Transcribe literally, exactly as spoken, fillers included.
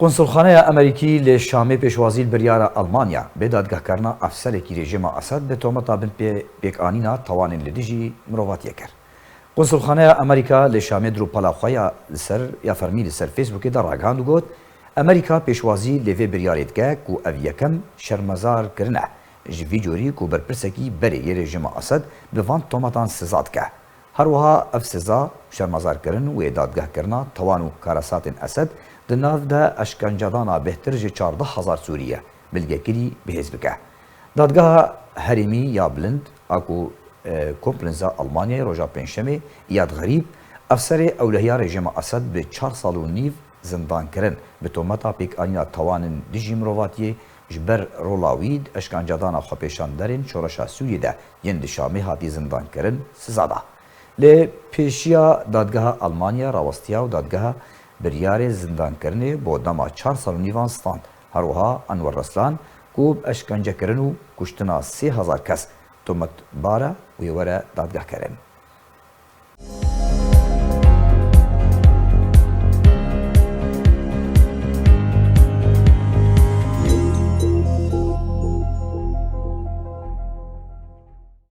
Konsulxaneya Amerîkî li Şamê pêşwazî li biryara Almanya bê dadgehkirina efserekî rejîma Esed bi tometa binpê pêkanîna tawanên li dijî mirovatiyê kir. Konsulxaneya Amerîka li Şamê di rûpela xwe ya li ser ya fermî li ser Facebookê de ragihand û got, Amerîka pêşwazî li vê biryarê dike ku ev yekem şermezarkirin e. Ji vî corî ku berpirsekî berê yê rejîma Esed bi van tometan siza dike. Her wiha ev siza, şermezarkirin wê dadgehkirina tawan û karesatên Esed di nav de eşkencedana bêhtir ji çardeh hezar Sûrî ye, bilgekirî bihêz bike. Dadgeha Herêmî ya Bilind a ku, e, Kronprinsa Almanyayê roja Pêncşemê Îyad Xerîb, efserê ewlehiya rejîma Esed bi çar sal û nîv zindan kirin, bi tometa pêkanîna tawanên dijî mirovatiyê, ji ber rola wî di eşkencedana xwepêşanderên şoreşa Sûriyê de yên di Şamê hatî zindan kirin, siza da. Lê pêşiya dadgeha Almanya rawestiya û dadgeha biryarê zindankirinê bo dema çar sal û nîvan stand. Her wiha Enwer Reslan ku bi eşkencekirin û kuştina sê hezar kes tometbar e, wê were dadgehkirin.